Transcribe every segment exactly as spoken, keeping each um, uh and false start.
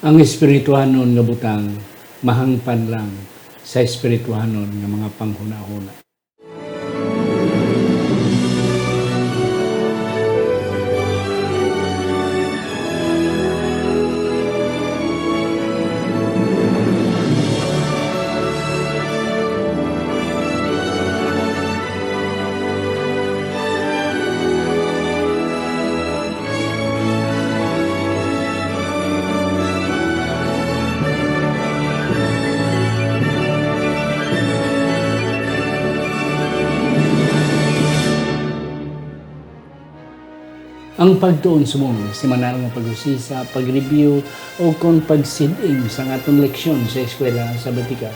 Ang espirituhanon nga butang mahangpan lang sa espirituhanon nga mga panghunahuna. Ang pagtuon subong semanal nga pag-usisa, pag-review, o kon pagsid-ing sang aton leksyon sa eskwela sa Batika.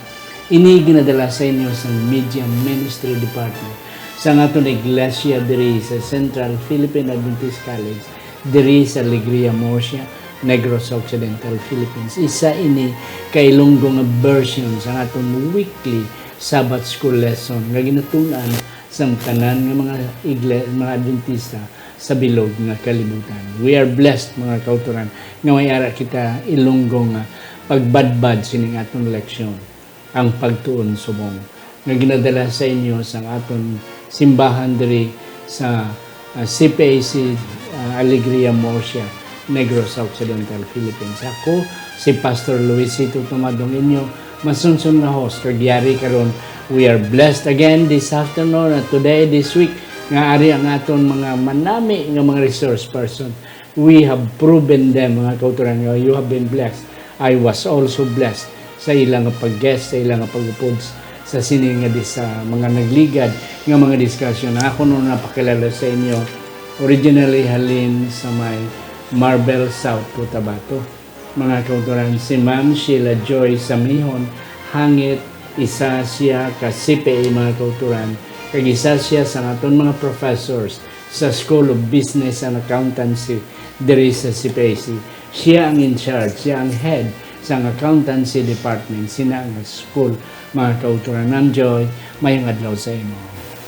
Ini ginadala sa inyo sang Media Ministry Department sang aton iglesia diri sa Central Philippine Adventist College, diri sa Alegria, Murcia, Negros Occidental, Philippines. Isa ini ka Ilonggo nga version sang aton weekly Sabbath School lesson nga ginatun-an sang tanan nga mga igle-, mga Adventista sa bilog nga kalibutan. We are blessed, mga kautoran, nga may ara kita Ilonggo nga pagbadbad sining aton leksyon, ang pagtuon subong, nga ginadala sa inyo sang aton simbahan diri sa, ah, C P A C, ah, Alegria, Murcia, Negros Occidental, Philippines. Ako si Pastor Luisito Tumadong, inyo masunson nga host, kag yari karon, we are blessed again this afternoon, and today, this week, nga ari ang aton mga manami nga mga resource person. We have proven them, mga kautoran, nga you have been blessed. I was also blessed sa ila nga pag-guest, sa ila nga pag-upod sa sini nga dis-, sa mga nagligad nga mga diskusyon. Ako no napakilala sa inyo, originally halin sa may Marbel, South Cotabato. Mga kautoran, si Ma'am Sheila Joy Samihon Hangit, isa siya ka C P A, mga kautoran, kag isa siya sa aton mga professors sa School of Business and Accountancy diri sa C P A C. Siya ang in charge, siya ang head sang accountancy department sina nga school. Mga kautoran, Ma'am Joy, mayong adlaw sa imo.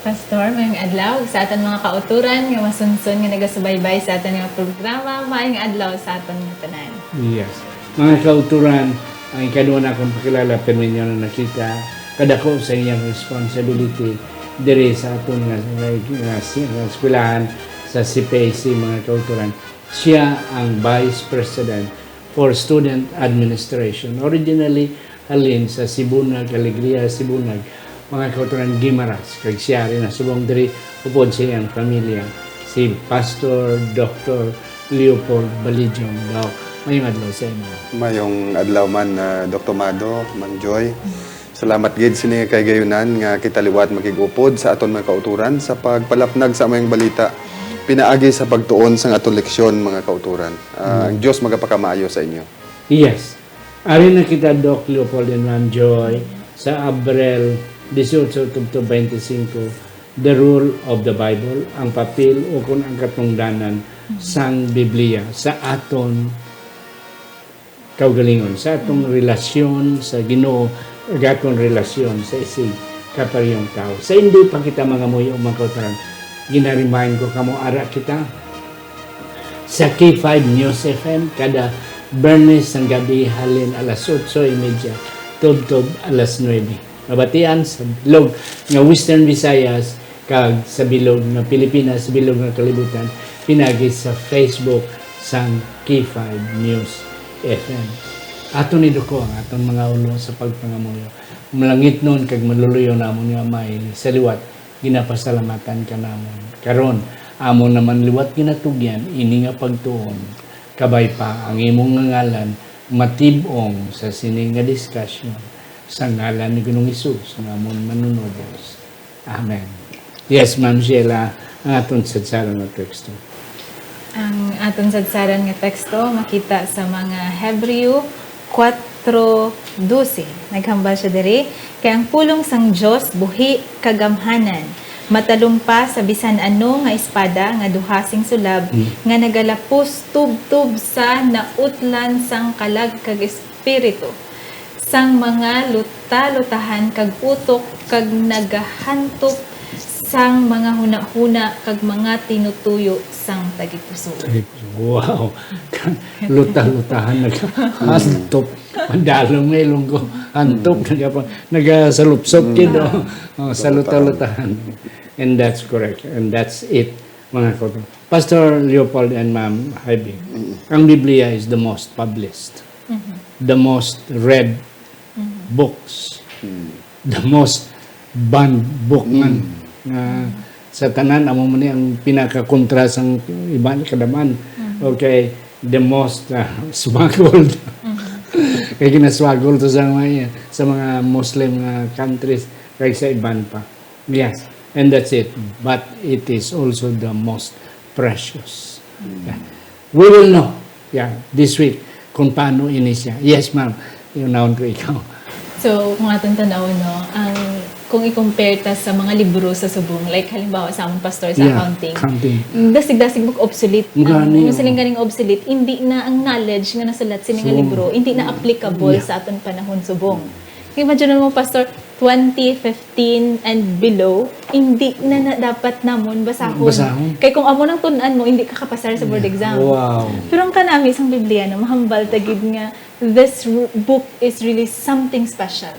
Pastor, mayong adlaw sa aton mga kautoran nga masunson nga nagasubaybay sa aton nga programa. Mayong adlaw sa aton nga tanan. Yes. Mga kautoran, ang ikaduha na akong pakilala, pero ninyo na nakita, kadako sa iyang responsibility diri sa aton nga, nga, nga, nga eskwelahan sa C P A C, mga kautoran. Siya ang Vice President for Student Administration. Originally, halin sa Sibunag, Alegria, Sibunag, mga kautoran, Guimaras, kag siya rin nasubong diri upod sa iyang pamilya, si Pastor Doctor Leopold Balijong. Doc, mayong adlaw sa imo. Mayong adlaw man, ah, Doc Tomado, Ma'am Joy. Salamat gid sini nga kahigayunan nga kita liwat makig-upod sa aton mga kautoran sa pagpalapnag sa mayong balita pinaagi sa pagtuon sang aton leksyon, mga kautoran. Ah, ang Diyos magapakamaayo sa inyo. Yes. Ari na kita, Doc Leopold and Ma'am Joy, sa Abril dieciocho tubtob twenty-five, The Role of the Bible, ang papel o kon ang katungdanan sang Biblia sa aton kaugalingon, sa atong relasyon sa Ginoo, ug aton relasyon sa isig kaparehong tawo. Sa hindi pa kita mangamuyo, mga kautoran, ginaremind ko kamo, ara kita sa K five News F M kada Biyernes sang gabi halin alas otso y media tubtob alas nuebe. Mabatian sa bilog nga Western Visayas kag sa bilog nga Pilipinas, sa bilog nga kalibutan, pinagi sa Facebook sang K five News F M. Aton iduko ang aton mga ulo sa pagpangamuyo. Malangitnon kag maluluyo namon nga Amay, sa liwat, ginapasalamatan ka namon. Karon, amon naman liwat ginatugyan ini nga pagtuon. Kabay pa ang imong nga ngalan matib-ong sa sini nga diskusyon. Sa ngalan ni Ginoong Hesus nga amon Manunubos. Amen. Yes, Ma'am Sheila, ang aton sadsaran nga teksto. Ang aton sadsaran nga teksto makita sa mga Hebreo kuwatro dose. Naghambal siya diri, "Kay ang pulong sang Dios buhi kag gamhanan, matalom pa sa bisan ano nga espada nga duha sing sulab, Hmm. nga nagalapos tubtob sa nautlan sang kalag kag espiritu, sang mga luta-lutahan kag utok, kag nagahantop sang mga hunahuna kag mga tinutuyo sang tagipusoon. Wow. Luta-lutahan, nag-antop. Madalom nga ilonggo. Antop, nagapa-, nagasalupsop gid, oh. Oh, sa luta-lutahan. And that's correct. And that's it, mga kauturan. Pastor Leopold and Ma'am Ivy, ang Biblia is the most published, the most read books, the most banned book man. Nga sa tanan, amo man ni ang pinakakontra sang iban kadam-an. Okay, the most, ah, smuggled. Kay ginasmuggle to sa mga, sa mga Muslim nga countries, kag sa iban pa. Yes, and that's it. But it is also the most precious. Yeah. We will know, yeah, this week, kung paano ini siya. Yes, ma'am. Yung naon ko ikaw. So, kung atong tanawon, no, ang, kung i-compare ta sa mga libro sa subong, like, halimbawa, sa among pastor sa Yeah, accounting, accounting. dasig-dasig mag-obsolete. Ang Gani, siling oo. ganing obsolete, hindi na ang knowledge nga nasulat sini nga So, libro, hindi na applicable yeah. sa aton panahon subong. Imagine mo, Pastor, twenty fifteen and below, hindi na, na dapat namon basahon. Basahon. Kay kung amo nang tun-an mo, hindi ka kapasar sa board Yeah. exam. Wow. Pero ang kanami sang Biblia na mahambal ta gid nga this r-, book is really something special.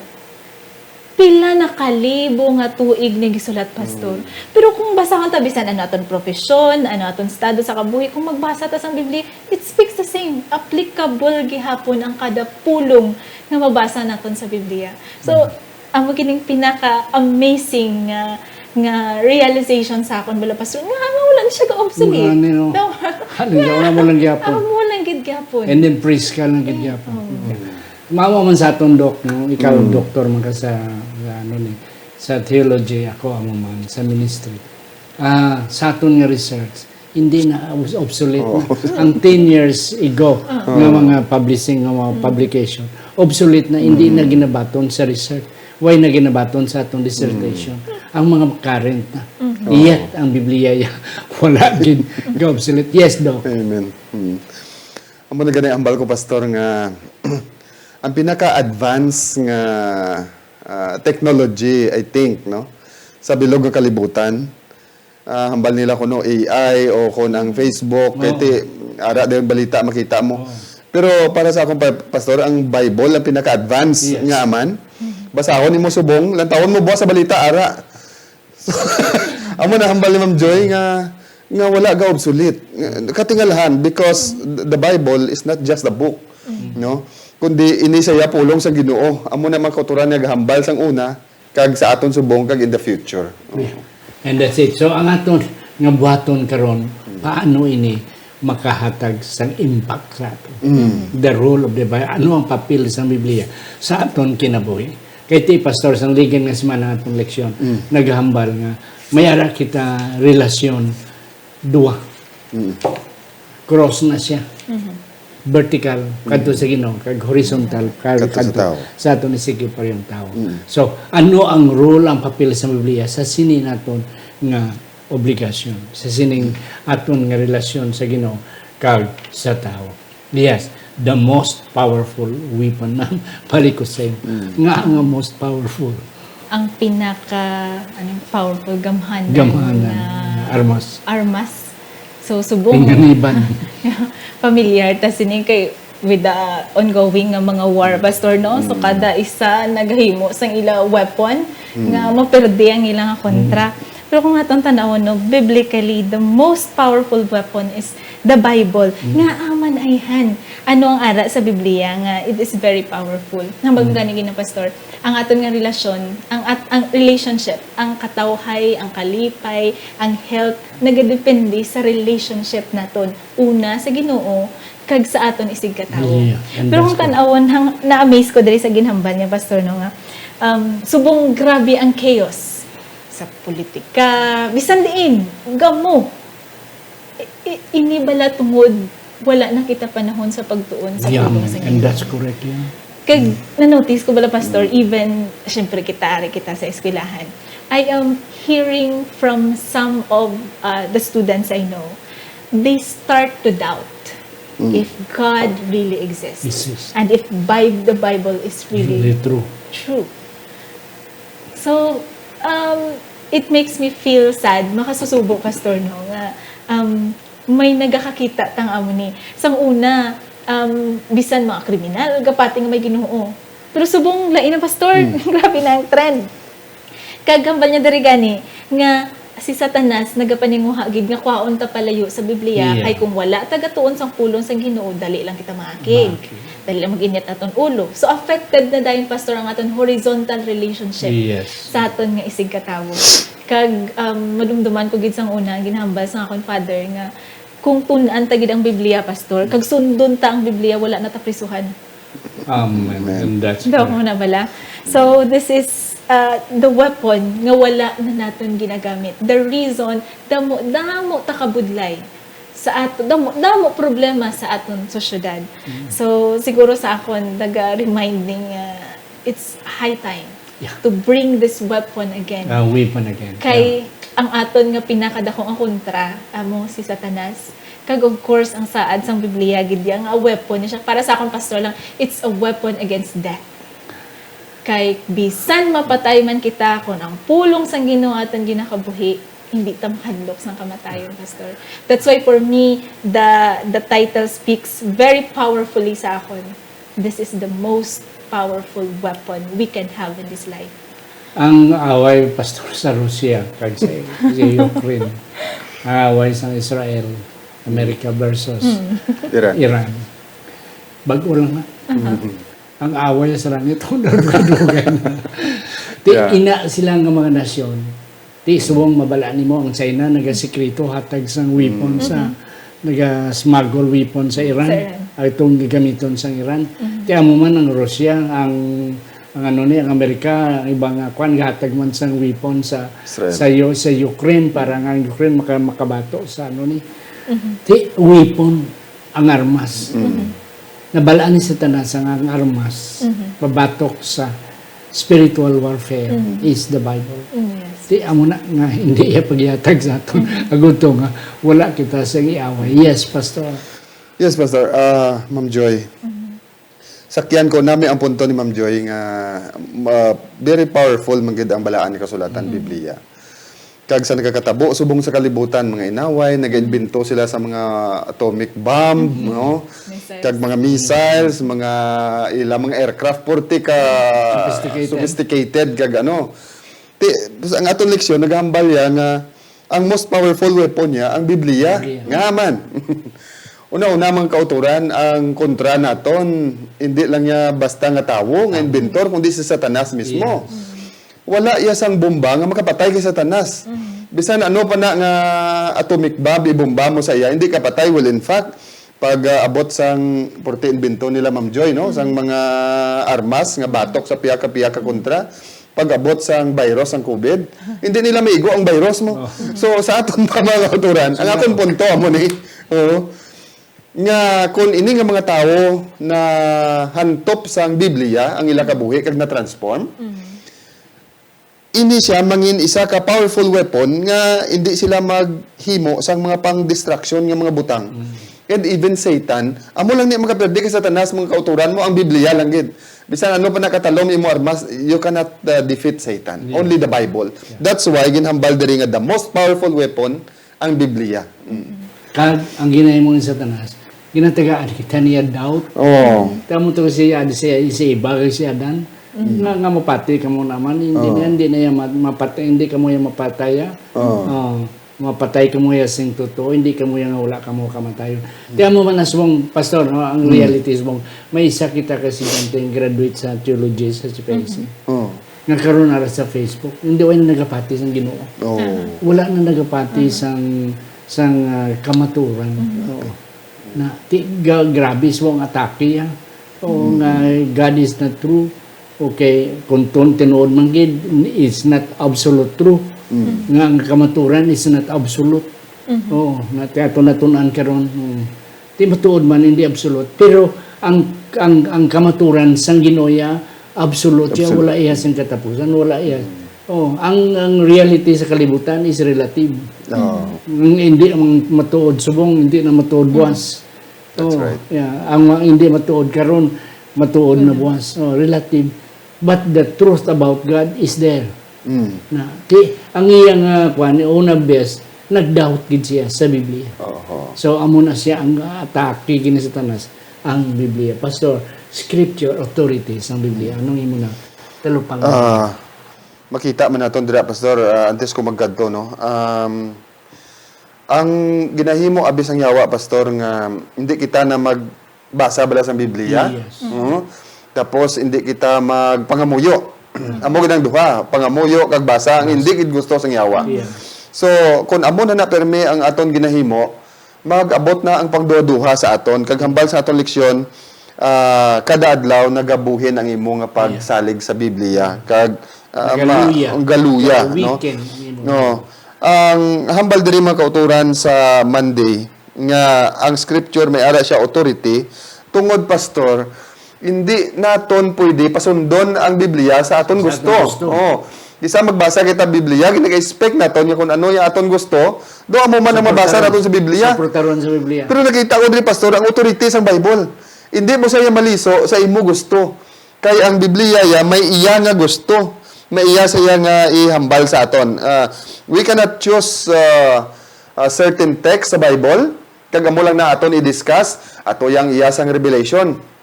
Pila na kalibo nga tuig ni gisulat, Pastor. Mm. Pero kung basahon ta bisan ano aton profesyon, ano aton estado sa kabuhi, kung magbasa ta sang Biblia, it speaks the same. Applicable gihapon ang kada pulong nga mabasa naton sa Biblia. So, Mm. amo kining pinaka-amazing nga, nga realization sa akon, bala, Pastor, nga, nga wala na siya ga-obsolete. Wala na, no? Tama. Halimbawa na mo lang gyapon. Amo lang gid gyapon. And then praise ka lang gid Eh, gyapon. oo. Yeah. Maawa man sa aton, Doc, no? Ikaw, Mm. doktor man ka sa, sa, ano ni, sa theology, ako, amo man, sa ministry. Ah, sa aton nga research, hindi na, obs-, obsolete Oo. na. Ang ten years ago Oo. nga mga publishing, nga mga Mm. publication, obsolete na, hindi Mm. na ginabaton sa research. Why na ginabaton sa atong dissertation? Mm. Ang mga current na. Mm. Oo. Yet, ang Biblia, ya, wala gid ga-obsolete. Yes, Doc. Amen. Mm. Amo na gani hambal ko, Pastor, nga ang pinaka-advance nga, ah, technology, I think, no, sa bilog nga kalibutan, ah, hambal nila kuno A I o kun ang Facebook, kay Oo. ti, ara din balita makita mo. Oo. Pero para sa akong pa-, pastor, ang Bible ang pinaka-advance Yes. nga man. Basahon nimo subong, lantawon mo buwas sa balita, ara. So, amo na hambal ni Ma'am Joy nga, nga wala ga obsolete. Nga, katingalahan, because the Bible is not just a book, Mm. no? Kundi ini siya pulong sa Ginoo. Amo na mga kauturan nga gahambal sang una, kag sa aton subong, kag in the future. Yeah. And that's it. So, ang aton nga buhaton karon, Mm. paano ini makahatag sang impact sa aton? Mm. The role of the Bible. Ano ang papel sang Biblia sa aton kinabuhi? Kay ti, Pastor, sang ligin nga semana atong leksyon, Mm. naghambal nga may ara kita relasyon duwa. Mm. Cross na siya. Mhm. Vertical, kadto Mm. sa Ginoo, kag horizontal, kag Kadto sa kadto tao. sa aton isigkagparehong tao. Mm. So, ano ang role, ang papel sa Biblia sa sini naton nga obligasyon, sa sining aton nga relasyon sa Ginoo kag sa tao? Yes, the most powerful weapon, ma'am. Balik ko sa iyo. Mm. Nga, nga most powerful. Ang pinaka, ano, powerful, gamhanan Gamhanan. nga Armas. armas. So, subong Pinganiban. familiar ta sini kay with the ongoing nga mga war, Pastor, no? So, Mm. kada isa nagahimo sang ila weapon Mm. nga maperde ang ila nga kontra. Mm. Pero kung atong tanawon, no, biblically, the most powerful weapon is the Bible. Mm. Nga aman ayhan. Ano ang ara sa Biblia nga it is very powerful? Nambag Mm. gani gina, Pastor, ang aton nga relasyon, ang at-, ang relationship, ang katawhay, ang kalipay, ang health, nagadepende sa relationship naton. Una sa Ginoo, kag sa aton isigkatawo. Yeah, and Pero that's kung good. tan-awon, hang, na-amaze ko diri sa ginhambal niya, Pastor, no, nga, um, subong grabe ang chaos sa politika, bisan diin, gamo. I, i, ini bala tungod wala na kita panahon sa pagtuon sa Yeah, pulong sa and Ginoo. that's correct, yeah. Kag Mm. na-notice ko bala, Pastor, Mm. even, syempre, kita, ari kita sa eskwelahan. I am hearing from some of, uh, the students I know, they start to doubt Mm. if God really exists Exists. and if Bi-, the Bible is really Really true. true. So, um, it makes me feel sad, makasusubo, Pastor, no, nga, um, may nagakakita tang amo ni. Sang una, um, bisan mga kriminal, gapati nga may Ginoo. Pero subong lain na, Pastor, Hmm. grabe na ang trend. Kag hambal niya diri gani nga si Satanas nagapaninguha gid nga kwaon ta palayo sa Biblia, Yeah. kay kung wala ta gatuon sang pulong sang Ginoo, dali lang kita maakig. Maakig. Dali lang mag-init aton ulo. So, affected na dayon, Pastor, ang aton horizontal relationship Yes. sa aton nga isigkatawo. Kag, um, madumduman ko gid sang una ang ginhambal sang akon father nga kung tun-an ta gid ang Biblia, Pastor, kag sundon ta ang Biblia, wala na ta prisuhan. Amen. Amen. And that's Daw correct. mo na bala. So, this is, uh, the weapon nga wala na naton ginagamit. The reason, damo, damo ta kabudlay sa ato, damo, damo problema sa aton sosyedad. Mm. So, siguro sa akon, naga-remind ni nga it's high time Yeah. to bring this weapon again. A weapon again. Kay Yeah. ang aton nga pinakadako nga kontra, amo si Satanas. Kag of course, ang saad sang Biblia, gid ya nga weapon niya siya. Para sa akon, Pastor, lang, it's a weapon against death. Kay bisan mapatay man kita, kon ang pulong sang Ginoo aton ginakabuhi, hindi ta mahadlok sang kamatayon, Pastor. That's why for me, the, the title speaks very powerfully sa akon. This is the most powerful weapon we can have in this life. Ang away, Pastor, sa Russia kag sa, sa Ukraine. Ang away sa Israel, America versus Mm. Iran. Iran. Bag-o lang na. Aha. Mhm. Ang away sa langit, dugay-dugay na. Ti, Yeah. ina sila nga mga nasyon. Ti, subong mabala nimo ang China, nagasikreto hatag sang weapon Mm. sa, Mhm. naga-smuggle weapon sa Iran. Sa Iran. Atong gagamiton sang Iran. Mhm. Ti, amo man ang Russia, ang, ang ano ni, ang Amerika, ang iba nga kwan, gahatag man sang weapon sa, Israel. sa U-, sa Ukraine para nga ang Ukraine maka-, makabato sa ano ni. Mhm. Ti, weapon ang armas. Mhm. Nabalaan ni Satanas ang, ang armas Mhm. pabatok sa spiritual warfare Mhm. is the Bible. Mm, yes. Ti amo na nga hindi iya paghatag sa aton. Mhm. Agud to nga wala kita sa iaway. Yes, Pastor. Yes, Pastor. Ah, Ma'am Joy. Mhm. Sakyan ko nami ang punto ni Ma'am Joy nga, ah, very powerful man gid ang balaan nga kasulatan, Mhm. Biblia. Kag sa nagakatabo subong sa kalibutan, mga inaway, nag-imbento sila sa mga atomic bomb, Mhm. no? Missiles. Kag mga missiles, mga ila, mga aircraft, purti ka Sophisticated. sophisticated kag ano. Ti, ang aton leksyon, naghambal ya nga ang most powerful weapon niya, ang Biblia. Biblia. Nga man. Una-una, mga kauturan, ang kontra naton, hindi lang niya basta nga tawo, nga Tawo. inventor, kundi si Satanas mismo. Yes. Wala iya sang bomba nga makapatay kay Satanas. Mhm. Bisan ano pa na nga atomic bomb, ibomba mo sa iya, hindi kapatay. Well, in fact, pag, ah, abot sang purti imbento nila, Ma'am Joy, no? Mhm. Sang mga armas nga batok sa pihak-pihak ka kontra, pag abot sang virus, ang covid, hindi nila maigo ang virus mo. Oh. So, sa aton pa, mga kauturan, ang Sila. akon punto, amo ni, oo, nga kung ini nga mga tawo na hantop sang Biblia ang ila kabuhi kag na-transform, Mhm. ini siya mangin isa ka powerful weapon nga hindi sila maghimo sang mga pang-destruction nga mga butang. Mm. And even Satan, amo lang ni makaperde kay Satanas, mga kauturan mo, ang Biblia lang gid. Bisan ano pa nakatalom imo armas, you cannot, uh, defeat Satan. Yeah. Only the Bible. Yeah. That's why ginhambal diri nga the most powerful weapon ang Biblia. Mm. Kag ang ginahimo ni Satanas, ginatagaan kita niya doubt. Oo. Tamo to si Ad-, si, si Eva kag si Adan. Mm. Nga, nga mapati kamo naman, hindi Oh. na, hindi na yan ma-, mapatay, hindi kamo yan mapatay, ah. Oh. Oh, mapatay kamo yan sing totoo, hindi kamo yan nga wala kamo kamatayon. Mm. Tiyan mo man na subong, Pastor, no, ang Mm. reality subong, may isa kita ka estudyante nga graduate sa theology sa C P I C. Mhm. Oh. Nga karon ara sa Facebook, hindi, wala na nagapati sang Ginoo. Oh. Aha. Wala na nagapati Aha. sang, sang, ah, kamaturan. Mhm. Oo. Na, ti-, ga-, grabe sa mga atake, ah. Oo, Mm. nga God is not true. Okay, kung tun-, tinuod man gid, it's not absolute true. Mm. Nga ang kamaturan is not absolute. Mhm. Oo, na, ti-, ato natun-an karon. Mm. Ti matuod man, hindi absolute. Pero ang, ang, ang kamaturan sang Ginoo iya, absolute siya, Absolute. wala iya sing katapusan, wala iya. Mm. Oh, ang, ang reality sa kalibutan is relative. Oo. Ang hindi ang matuod subong, hindi na matuod Mm. buwas. That's Oh, right. yeah. Ang mga hindi matuod karon, matuod na Mm. buwas. Oh, relative. But the truth about God is there. Mm. Na, ti, ang iya nga, kuwan, unang best, nag-doubt gid siya sa Biblia. Oho. So, amo na siya ang, ah, atake gid ni Satanas, ang Biblia. Pastor, scripture authorities ang Biblia. Anong imo na talupang? Ah, makita man naton dira, Pastor, ah, antes ko magkadto, no? Um, ang ginahimo abi sang yawa, Pastor, nga hindi kita na magbasa bala sang Biblia. Yes. Mhm. Tapos, hindi kita magpangamuyo. Amo gid ang duha, pangamuyo kag basa, ang hindi gid gusto sang yawa. Yeah. So, kung amo na na permi ang aton ginahimo, mag-abot na ang pangduha-duha sa aton, kag hambal sa aton leksyon, ah, kada adlaw nagabuhin ang imo nga pagsalig sa Biblia, kag, ah, ma-, Nagaluya. ang galuya, Galuwikin no? ang imo. No. Ang hambal diri, mga kauturan, sa Monday, nga ang scripture may ara siya authority, tungod, Pastor, hindi naton pwede pasundon ang Biblia sa aton Sa gusto. aton gusto. Oh. Isa magbasa kita Biblia, ginaga-expect naton nga kung ano yung aton gusto, do amo man ang mabasa Suportaron. naton sa Biblia. Suportaron sa Biblia. Pero nakita ko diri, Pastor, ang authority sang Bible. Hindi mo siya maliso sa imo gusto. Kay ang Biblia ya may iya nga gusto. May iya sa iya nga ihambal sa aton. Ah, we cannot choose, ah, a certain text sa Bible, kag amo lang na aton i-discuss, ato yang iya sang Revelation.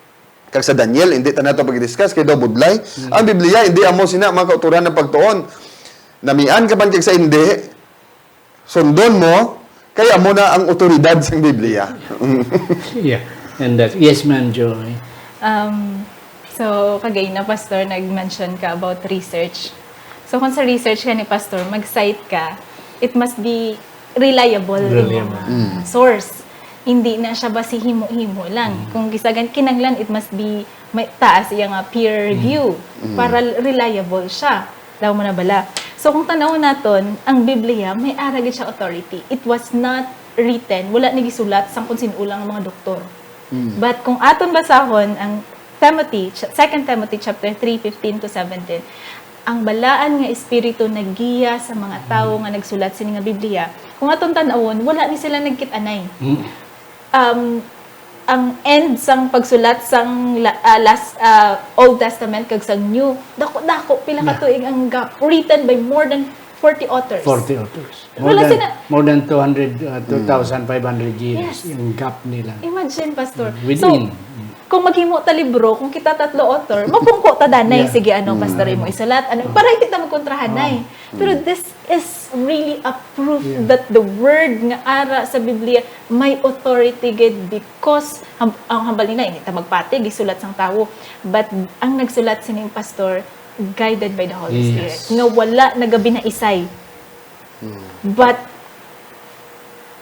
Kag sa Daniel, hindi ta nato pag-discuss, kay daw budlay. Hmm. Ang Biblia, hindi amo sina, mga kauturan, ng pagtuon. Namian ka man kag sa hindi, sundon mo, kay amo na ang otoridad sang Biblia. Yeah. And that, yes, Ma'am Joy. Um, so, kagay na, Pastor, nag-mention ka about research. So, kung sa research ka ni Pastor, mag-cite ka, it must be reliable, Reliable. yung mga Mm. source. Hindi na siya basi himo-himo lang. Mm. Kung gisagan, kinanglan, it must be may taas iya nga peer Mm. review Mm. para reliable siya. Daw mo na bala. So, kung tanaw naton, ang Biblia, may ara gid siya authority. It was not written, wala ni gisulat sang kung sin-o lang ang mga doktor. Mm. But kung aton basahon ang Timothy, ch-, Second Timothy chapter three, fifteen to seventeen, ang balaan nga espiritu naggiya sa mga tawo nga nagsulat sini nga Biblia. Kung aton tan-awon, wala ni sila nagkit-anay. Mm. Um, ang end sang pagsulat sang la-, ah, last, ah, Old Testament kag sang New, dako-dako, pila ka Yeah. tuig ang gap, written by more than forty authors. Forty authors. More Wala than, sila more than two hundred, uh, Mm. two thousand five hundred years Yes. yung gap nila. Imagine, Pastor. Within. So, kung maghimo ta libro, kung kita tatlo author, mapungko ta danay. Yeah. Sige, ano, Mm. Pastor, imo isulat? Ano, Oh. para hindi ta magkontrahanay. Oh. Pero Mm. this is really a proof Yeah. that the word nga ara sa Biblia may authority gid because ham-, ang hambal nila, hindi ta magpati, gisulat sang tawo. But ang nagsulat sining, Pastor, guided by the Holy Yes. Spirit, nga wala nagabinaisay. Mm. But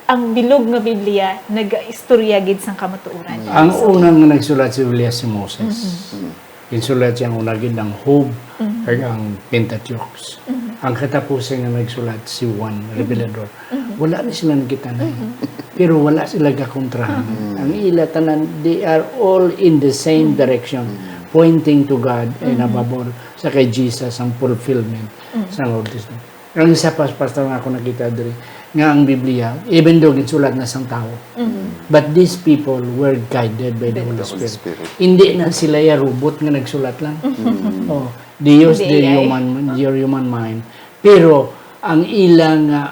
ang bilog nga Biblia nagaistorya gid sang kamatuoran. Mm. Ang So, una nga nagsulat sa Biblia si Moses. Mhm. Mm. Ginsulat siya ang una gid ang Job Mhm. kag ang Pentateuch. Mhm. Ang katapusan nga nagsulat si Juan Mhm. Revelador. Mhm. Wala ni sila nagkita na. Mhm. Pero wala sila gakontrahan. Mhm. Ang ila tanan, they are all in the same Mhm. direction, Mhm. pointing to God and Mhm. above all, sa kay Jesus ang fulfillment Mhm. sa Old Testament. Ang isa pa, Pastor, nga ako nakita diri, nga ang Biblia, even though ginsulat na sang tawo, Mhm. but these people were guided by the By the Holy Holy Spirit. Spirit. Hindi na sila ya robot nga nagsulat lang. Mhm. Oh, they use Hindi their A I. human, your human mind. Pero ang ilang, ah,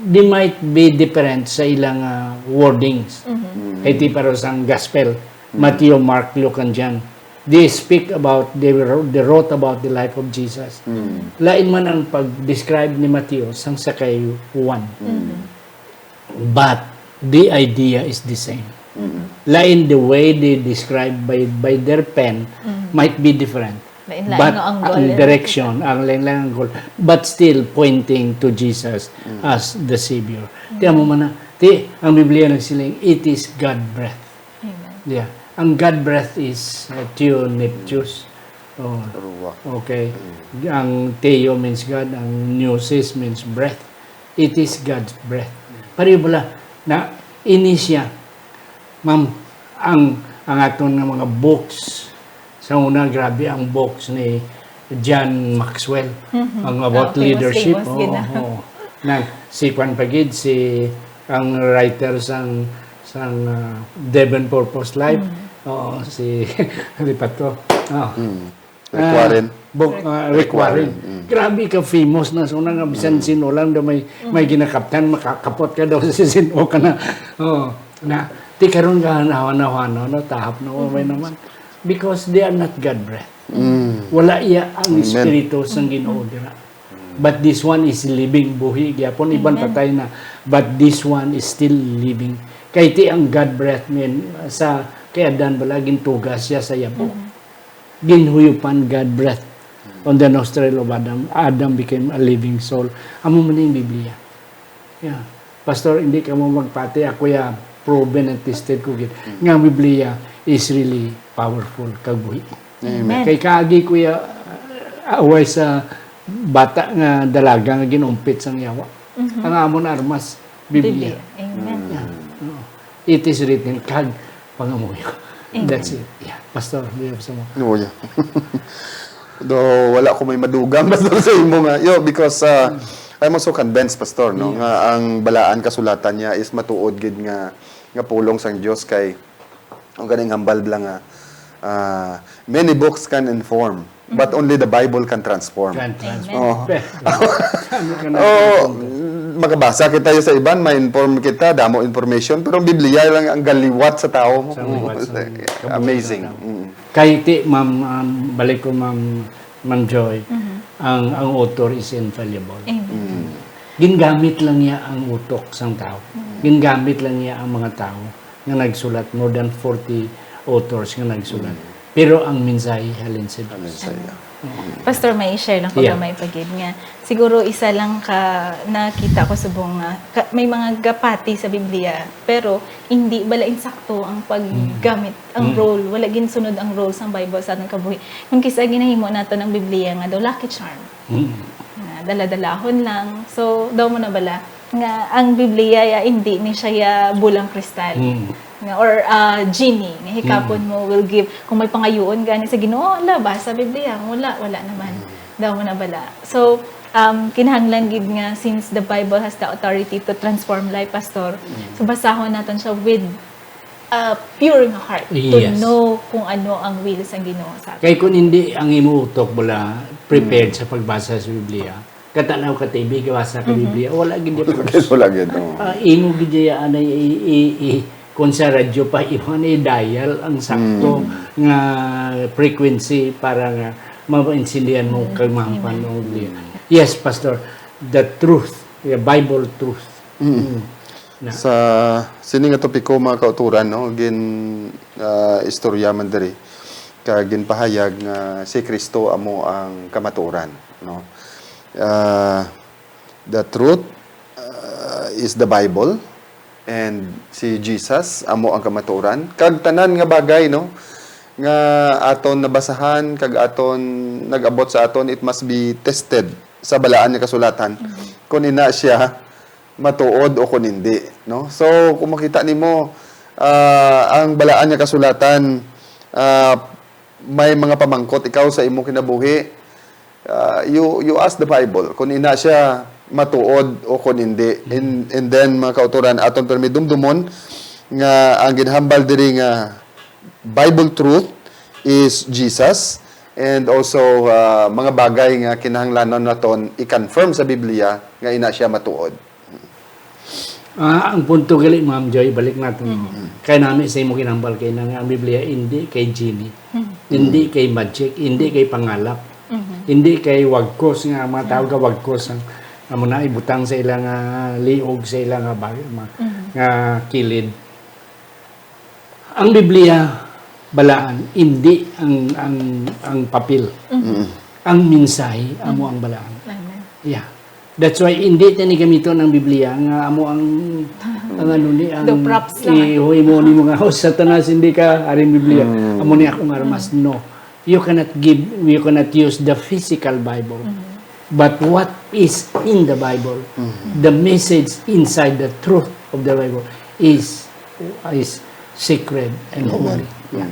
they might be different sa ilang, ah, wordings. Mhm. Mm. Kay ti para sang gospel, Mm. Mateo, Mark, Luke, and John. They speak about, they wrote, they wrote about the life of Jesus. Mm. Lain man ang pag-describe ni Mateo sang sa kay Juan. Mm. But the idea is the same. Mm. Lain the way they describe by, by their pen Mm. might be different. Lain-lain But nga angle, ang eh. direction, ang lain-lain angle, but still pointing to Jesus Mm. as the Savior. Mm. Ti amo man na, ti, ang Biblia nagsiling, "It is God breath." Amen. Yeah. Ang God breath is, uh, Theo Neptius. Oh. Ruach. Okay. Mm. Ang Theo means God, ang Pneusys means breath. It is God's breath. Pareho bala na ini siya. Ma'am, ang, ang aton nga mga books, sa una, grabe ang books ni John Maxwell. Mhm. Ang about Ah, famous, leadership. famous, Oo, gina. oo. Na, si kwan pa gid, si, ang writer sang, sang, ah, Death and Purpose Life. Mm. Oo, si, lipat ko. Ah. Mm. Rick Warren. Bok, ah, Rick Rick Warren, Warren. Grabe ka famous na, so na nga bisan sino lang daw may may ginakaptan, makakapot ka daw sa sino ka na. Oh, na ti karon ka hanaw-hanaw, no, tahap na may naman, because they are not God breath. Wala iya ang espiritu sang Ginoo dira. But this one is living, buhi gyapon, iban patay na, but this one is still living. Kay ti ang God breath, man, sa kay Adan bala, gintugas siya sa yabo. Ginhuyupan God breath on the nostril of Adam. Adam became a living soul. Amo man ang Biblia. Yeah. Pastor, hindi ka mo magpati. Ako ya, proven and tested ko gid. Nga ang Biblia is really powerful kag buhi. Amen. Kay kaagi ko ya, away sa bata nga dalaga nga ginumpit sang yawa. Ang amon armas, Biblia. Amen. Yeah. Oo. It is written, kag pangamuyo. That's it. Yeah. Pastor, do you have some? No, yeah. Do wala ko may madugang, Pastor, sa imo nga. Yo, because uh, I'm also convinced, Pastor, no, nga ang balaan kasulatan niya is matuod gid nga nga pulong sang Dios kay ang ganing hambal bala nga ah, many books can inform, but only the Bible can transform. Can transform. Oh. Ano ka na? Oh, makabasa kita sa iban, ma-inform kita, damo information, pero ang Biblia lang ang galiwat sa tao. Sa liwat, sa Amazing. Mm. Kay ti, ma'am, um, balik ko, ma'am, ma'am Joy, ang ang author is infallible. Amen. Gingamit lang niya ang utok sang tao. Gingamit lang niya ang mga tao nga nagsulat, more than forty authors nga nagsulat. Pero ang mensahe halin sa Dios. Sa iya. Pastor, may i-share lang ko Yeah. gamay pa gid nga siguro isa lang ka nakita ko subong nga ka, may mga gapati sa Biblia pero hindi bala insakto ang paggamit ang role, wala ginsunod ang role sang Bible sa atong kabuhi. Kung kisa ginahimo naton ang Biblia nga daw lucky charm. Mm. Nga dala-dalahon lang. So, daw mo na bala nga ang Biblia ya hindi ni siya ya bulang kristal. Mm. Nga, or ah, genie nga hikapon mo will give kung may pangayuon gani sa Ginoo, ala, basa Biblia, wala, wala naman. Daw mo na bala. So, um, kinahanglan gid nga since the Bible has the authority to transform life, Pastor, so basahon naton siya with a pure nga heart to Yes. know kung ano ang will sang Ginoo sa aton. Kay kung hindi ang imo utok wala prepared sa pagbasa sa Biblia, katanaw ka T V, gabasa ka Biblia, wala gid yung Wala gid, oh. Ah, imo gid ya anay i, i, i, kung sa radyo pa, imo na i-dial ang sakto nga frequency para nga maintindihan mo kag mahampan mo ang Biblia. Yes, Pastor, the truth, the Bible truth. Mm. Na. Sa sini nga topiko, mga kauturan, no, gin ah, istorya man diri ka ginpahayag nga si Kristo amo ang kamatuoran, no. Ah, the truth ah, is the Bible, and si Jesus amo ang kamatuoran, kag tanan nga bagay, no, nga aton nabasahan kag aton nag-abot sa aton, it must be tested sa balaan nga kasulatan kung ina siya matuod o kung hindi, no? So, kung makita nimo, ah, ang balaan nga kasulatan, ah, may mga pamangkot ikaw sa imo kinabuhi, ah, you you ask the Bible kung ina siya matuod o kung hindi. And, and then, mga kauturan, aton permi dumdumon nga ang ginhambal diri nga Bible truth is Jesus, and also ah, mga bagay nga kinahanglanon naton i-confirm sa Biblia nga ina siya matuod. Ah, ang punto gali, Ma'am Joy, balik natin. Kay nami sa imo ginambal kay na nga ang Biblia hindi kay genie, hindi kay magic, hindi kay pangalap, hindi kay wagkos nga ang mga tao ka wagkos ang amo na ibutang sa ilang ah, liog sa ilang ah, bag- ma- nga kilid. Ang Biblia balaan, hindi ang ang ang papel. Ang mensahe amo ang balaan. Amen. Yeah. That's why hindi tani gamiton ang Biblia nga amo ang ang ano ni ang The props lang. Ihoy mo ni mga host Satanas, hindi ka ari ang Biblia. Amo ni akong armas, no. You cannot give, you cannot use the physical Bible. But what is in the Bible, the message inside the truth of the Bible is is sacred and holy. Yeah.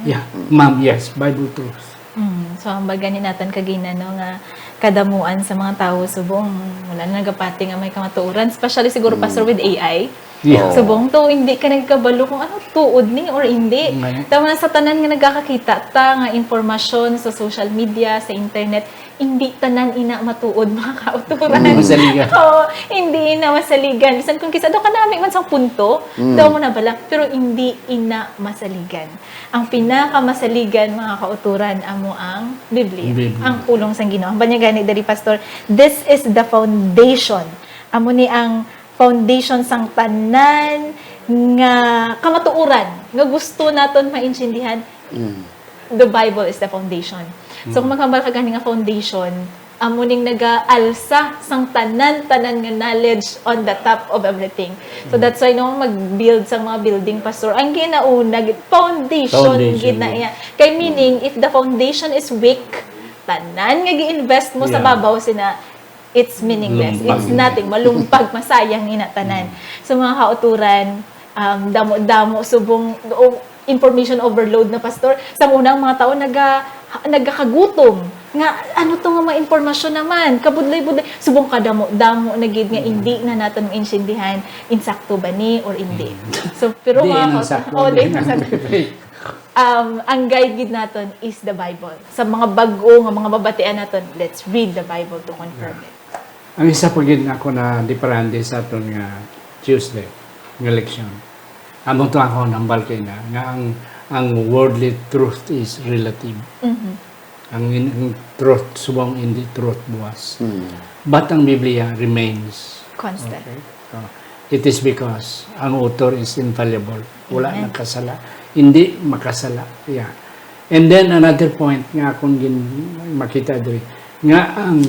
Yeah. Ma'am, yes, Bible truth. Mm. So, ang baga ni naton kagina, no, nga kadamuan sa mga tawo subong wala na nagapati nga may kamatuoran, especially siguro, Pastor, Mm. with A I. Yeah. Oo. Subong to, hindi ka nagkabalo kung ano tuod ni or hindi. Ngay. Tama, sa tanan nga nagakakita ta nga impormasyon sa social media, sa internet, hindi tanan ina matuod, mga kauturan. Mm, masaligan. Oo, hindi ina masaligan. Bisan kung kisa daw kanami man sang punto, Mm. daw mo na bala, pero hindi ina masaligan. Ang pinakamasaligan, mga kauturan, amo ang Biblia, Biblia. ang pulong sang Ginoo. Ang banyagani diri, Pastor, this is the foundation. Amo ni ang foundation sang tanan nga kamatuoran nga gusto naton maintindihan. Mm. The Bible is the foundation. So, kung maghambal ka gani nga foundation, amo ning nagaalsa sang tanan-tanan nga knowledge on the top of everything. So, that's why, no, mag-build sa mga building, Pastor, ang ginauna, gid, foundation, Foundation, gid na yeah. iya. Kay meaning, if the foundation is weak, tanan nga gi-invest mo sa Yeah. babaw sina, it's meaningless. Lumpag. It's nothing. Malumpag, masayang ina tanan. So, mga kauturan, um, damo-damo, subong, o, information overload na, Pastor. Sa una, ang mga tao naga, nagakagutom. Nga, ano to nga mga impormasyon naman? Kabudlay-budlay. Subong kadamo-damo na gid nga hindi na naton maintindihan, insakto ba ni or hindi. So, pero Di mga nang kauturan, sakto, oh, di di nang nang sakto. Um, ang guide gid naton is the Bible. Sa mga bag-o nga mga mabatian naton, let's read the Bible to confirm it. Ang isa pa gid ako na diferente sa aton nga Tuesday nga leksyon. Amo to ako nambal kay na nga ang ang worldly truth is relative. Mhm. Ang, in- ang truth subong hindi truth buwas. Mm. But ang Biblia remains Constant. Okay. So, it is because ang author is infallible. Wala Amen. nagkasala. Hindi makasala. Yeah. And then another point nga akong gin makita diri nga ang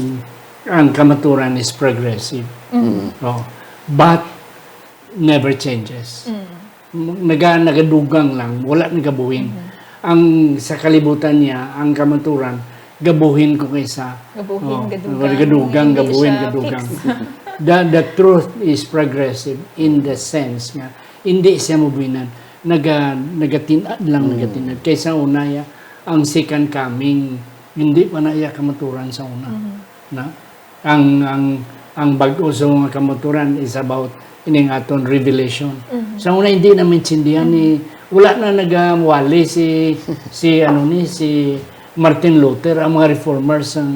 ang kamaturan is progressive. Mm. Oh, but never changes. Mm. Naga nagadugang lang, wala nagabuhin. Mhm. Ang sa kalibutan niya, ang kamaturan gabuhin ko kaysa Gabuhin, oh, gadugang. gadugang, Hindi gabuhin, siya gadugang. Fix. The the truth is progressive in the sense nga hindi siya mabuhinan. Naga nagatinad lang, Mm. nagatinad. Kaysa una ya, ang second coming, hindi pa na iya kamaturan sa una. Mhm. Na ang ang ang bag-o sa mga kamaturan is about ining aton revelation. Mhm. Sa una hindi na maintindihan ni wala na nagawali si si ano ni si Martin Luther ang mga reformers ang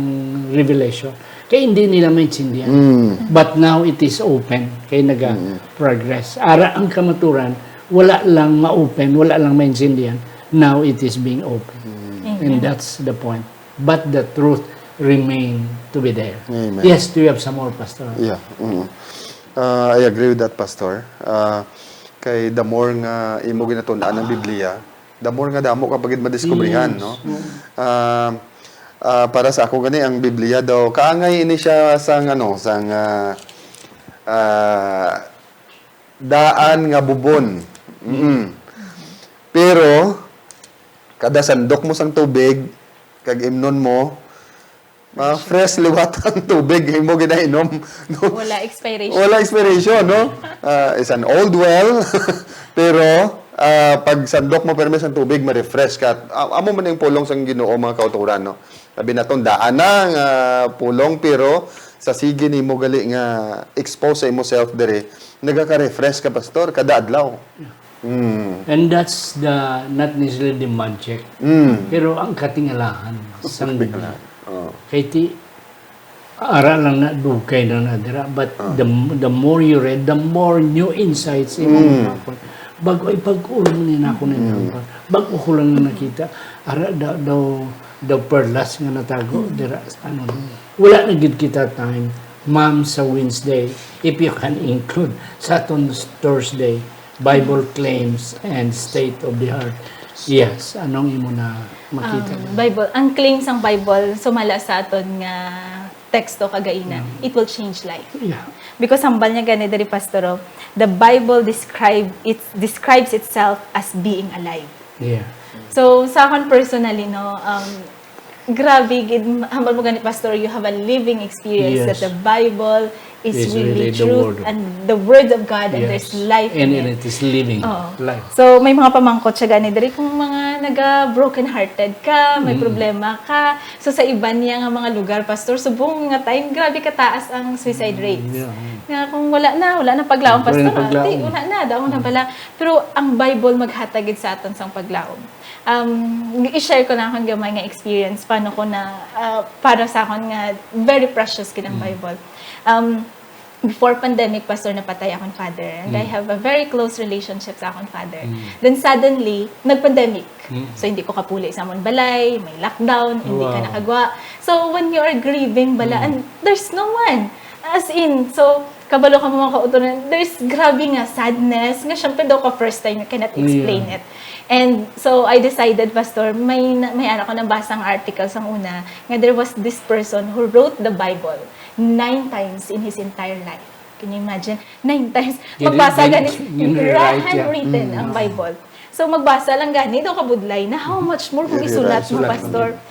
revelation. Kay hindi nila maintindihan. Mm. But now it is open. Kay naga progress. Ara ang kamaturan wala lang ma-open, wala lang maintindihan. Now it is being open. Amen. And that's the point. But the truth remain to be there. Amen. Yes, do you have some more, Pastor? Yeah. Mm. Uh, I agree with that, Pastor. Uh, kay the more nga imo ginatun-an ang Biblia, the more nga damo ka pa gid madiskubrihan, Yes. No? Uh, uh, para sa ako gani ang Biblia daw kaangay ini siya sang ano, sang uh, uh, daan nga bubon. Mm. Pero kada sandok mo sang tubig kag imnon mo, ah, fresh liwat ang tubig imo ginainom. No? Wala expiration. Wala expiration, no? Ah, it's an old well. Pero ah, pag sandok mo permi sang tubig, ma-refresh ka. A- amo man ang pulong sang Ginoo, mga kauturan, no? Sabi naton daan na nga pulong, pero sa sige nimo gali nga expose sa imo self diri, nagaka-refresh ka, pastor, kada adlaw. Mm. And that's the not necessarily the magic, Mm. pero ang katingalahan sang Biblia. Oh. Kay ti ara lang na dugay na na dira, but the the more you read, the more new insights imo Mm. mapon. Bag-o ay pag-ulo ni nako na bag-o ko lang na nakita. Ara daw daw daw perlas nga natago dira sa ano. Wala na gid kita time, ma'am, sa Wednesday, if you can include sa aton Thursday, Bible claims and state of the heart. Yes, anong imo na makita? Ang Bible, ang claim sang Bible, sumala sa aton nga teksto kagaina, it will change life. Yeah. Because hambal niya gani diri, Pastor, oh, the Bible describe it describes itself as being alive. Yeah. So, sa akon personally, no, um, grabe gid, hambal mo gani, Pastor, you have a living experience Yes. that the Bible is really truth and the word of God, and there's life in it. And it is living life. So, may mga pamangkot siya gani diri kung mga naga-broken-hearted ka, may problema ka. So, sa iban niya nga mga lugar, Pastor, subong nga time, grabe kataas ang suicide rates. Nga kung wala na, wala na paglaom, Pastor, ah, di, wala na, daw na bala. Pero ang Bible maghatag gid sa aton sang paglaom. Um, i-share ko na akong gamay nga experience, paano ko na, ah, para sa akon nga very precious gid ang Bible. Um, before pandemic, Pastor, napatay akong father. And I have a very close relationship sa akong father. Then suddenly, nag-pandemic. So, hindi ko kapuli sa amon balay, may lockdown, hindi ka nakagwa. So, when you are grieving, bala, and there's no one. As in, so, kabalo ka mga kauturan, there's grabe nga sadness, nga syempre daw ka first time, you cannot explain it. And so, I decided, Pastor, may, na- may ano ko nabasa ang article sa una, nga there was this person who wrote the Bible nine times in his entire life. Can you imagine? Nine times. Magbasa gani, handwritten ang Bible. So, magbasa lang gani daw kabudlay na, how much more kung isulat mo, Pastor?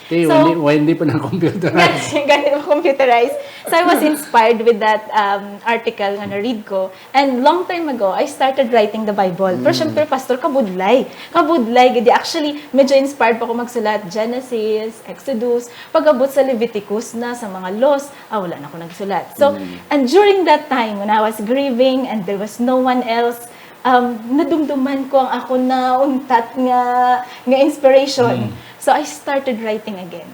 Why hindi pa na computerized? Gani, gani pa computerized. So, I was inspired with that um, article nga na-read ko. And long time ago, I started writing the Bible. Pero syempre, Pastor, kabudlay. Kabudlay, gidi. Actually, medyo inspired pa ako magsulat. Genesis, Exodus, pag-abot sa Leviticus na, sa mga laws, ah, wala na ako nagsulat. So, and during that time, when I was grieving and there was no one else, um, nadumduman ko ang ako na untat nga, nga inspiration. So, I started writing again.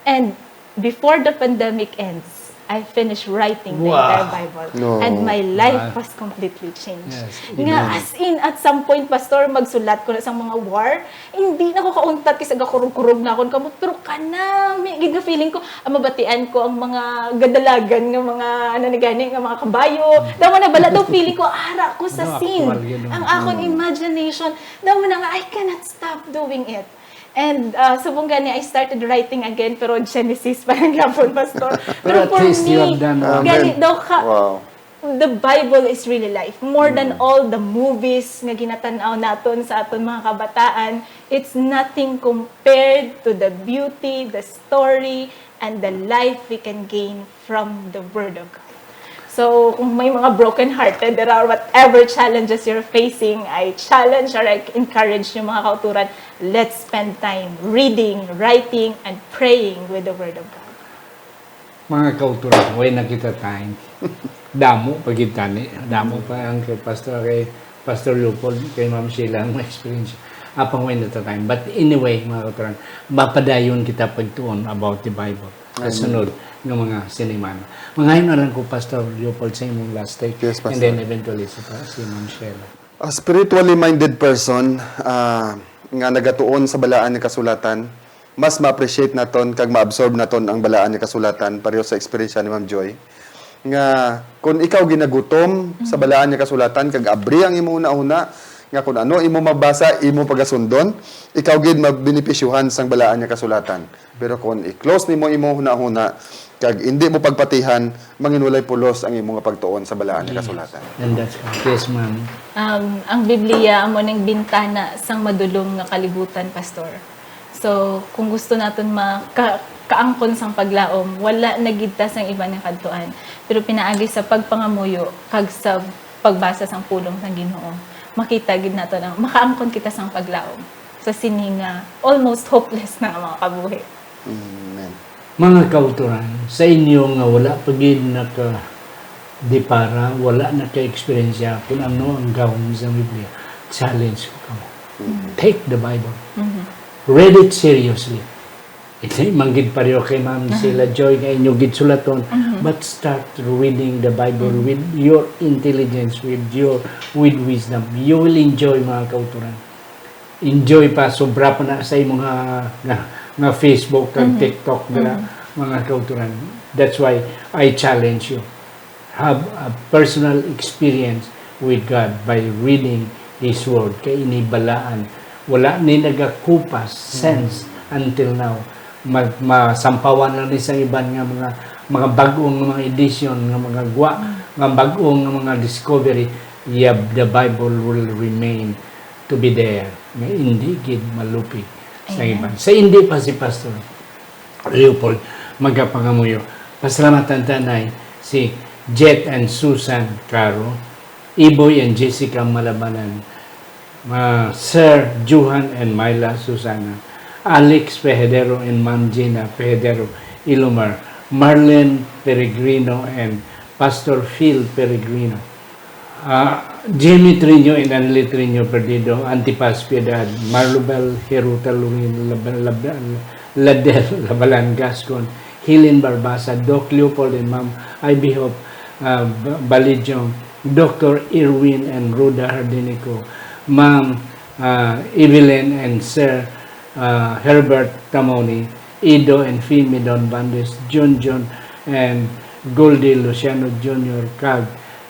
And before the pandemic ends, I finished writing the entire Bible. And my life was completely changed. Nga, as in, at some point, Pastor, magsulat ko na sang mga war. Hindi na ko kauntat kay sa gakurog-kurog na akon kamot. Pero kana, may gid nga feeling ko, ang mabatian ko ang mga gadalagan nga mga, ano ni gani, nga mga kabayo. Daw na bala daw feeling ko, ara ko sa scene. Ang akon imagination, daw na nga, I cannot stop doing it. And uh, subong gani, I started writing again, pero Genesis pa lang gyapon, Pastor. Pero for me, gani daw ka, the Bible is really life. More than all the movies nga ginatan-aw naton sa aton mga kabataan, it's nothing compared to the beauty, the story, and the life we can gain from the Word of God. So, kung may mga broken-hearted there are, whatever challenges you're facing, I challenge or I encourage you, mga kauturan, let's spend time reading, writing, and praying with the Word of God. Mga kauturan, way na kita time. Damo pa gid tani. Damo pa ang kay Pastor, kay Pastor Leopold, kay Ma'am Sheila ang mga experience. Apang way na ta time. But anyway, mga kauturan, mapadayon kita pagtuon about the Bible. Kasunod nga mga sinimana. Mangayon na lang ko, Pastor Leopold, sa imong last take. Yes, Pastor. And then eventually si, si Ma'am Sheila. A spiritually minded person ah, nga nagatuon sa balaan nga kasulatan, mas ma-appreciate naton kag ma-absorb naton ang balaan nga kasulatan, pareho sa eksperyensya ni Ma'am Joy, nga kun ikaw ginagutom sa balaan nga kasulatan kag abri ang imo hunahuna, nga kun ano imo mabasa, imo pagasundon, ikaw gid mabenepisyuhan sang balaan nga kasulatan. Pero kun i-close nimo imo hunahuna kag indi mo pagpatihan, manginulay pulos ang imo nga pagtuon sa balaan nga kasulatan. And that's right. Yes, ma'am. Um, ang Biblia amo ning bintana sang madulom nga kalibutan, Pastor. So, kung gusto naton maka- kaangkon sang paglaom, wala na gid ta sang iban nga kadtuan. Pero pinaagi sa pagpangamuyo kag sa pagbasa sang pulong sang Ginoo, makita gid naton ang makaangkon kita sang paglaom sa sini nga almost hopeless na nga mga kabuhi. Amen. Mga kauturan, sa inyo nga wala pa gid nakadipara, wala naka-eksperyensya kung ano ang gahom sa Biblia, challenge ko kamo. Take the Bible. Read it seriously. Hindi man gid pareho kay Ma'am Sheila Joy nga inyo gid sulaton, but start reading the Bible with your intelligence, with your, with wisdom. You will enjoy, mga kauturan. Enjoy pa, sobra pa na sa imo nga, nga, nga Facebook kag TikTok dira, mga kauturan. That's why I challenge you. Have a personal experience with God by reading His Word. Kay ini balaan, wala ni nagakupas since until now. Ma- masampawan lang ni sa iban nga mga, mga bag-ong nga mga edition, nga mga gwa, nga bag-ong nga mga discovery. Yeah, the Bible will remain to be there, nga hindi gid malupig sa iban. Sa hindi pa si Pastor Leopold magapangamuyo. Pasalamatan ta, Nay, si Jet and Susan Caro, Iboy and Jessica Malabanan, uh, Sir Johan and Myla Susana, Alex Pehedero and Ma'am Gina Pehedero Ilomar, Marlene Peregrino and Pastor Phil Peregrino, uh, Jimmy Trino and Anli Trino Perdido, Antipas Piedad, Marlubel Hiruta Lungin Lab- Lab- Ladel Labalan Gascon, Helen Barbasa, Doc Leopold and Ma'am Ivy Hope, uh, Ba- Balijong, Doctor Irwin and Rhoda Hardinico, Ma'am uh, Evelyn and Sir uh, Herbert Tamoni, Ido and Fimi Don Bandes, Junjun and Goldie Luciano Junior, kag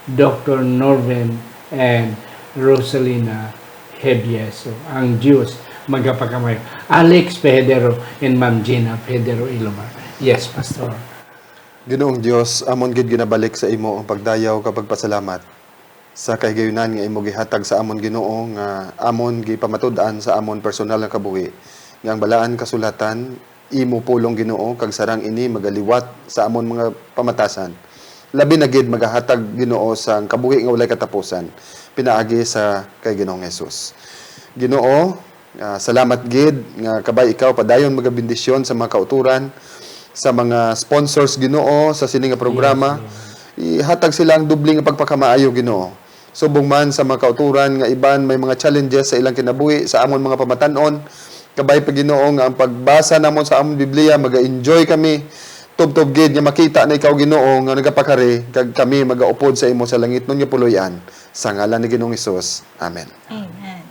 Doctor Norvin and Rosalina Hebieso. Ang Dios magapakamayo. Alex Pehedero and Ma'am Gina Pehedero Ilomar. Yes, Pastor. Ginoong Dios, amon gid ginabalik sa imo ang pagdayaw kag pagpasalamat sa kahigayunan nga imo gihatag sa amon, Ginoo, nga amon gipamatud-an sa amon personal nga kabuhi, nga ang Balaan Kasulatan imo pulong, Ginoo, kag sarang ini magaliwat sa amon mga pamatasan, labi na gid magahatag, Ginoo, sang kabuhi nga walay katapusan, pinaagi sa kay Ginoong Jesus. Ginoo, ah, salamat gid nga kabay ikaw padayon magabendisyon sa mga kauturan, sa mga sponsors, Ginoo, sa sini nga programa. Ihatag sila ang doble nga pagpakamaayo, Ginoo. Subong man sa mga kauturan nga iban may mga challenges sa ilang kinabuhi, sa amon mga pamatan-on, kabay pa, Ginoo, nga ang pagbasa namon sa amon Biblia, maga-enjoy kami. Tubtob gid nga makita na ikaw, Ginoo, nga nagapakari, kag kami magaupod sa imo sa langitnon nga puloy-an. Sa ngalan ni Ginoong Hesus. Amen. Amen.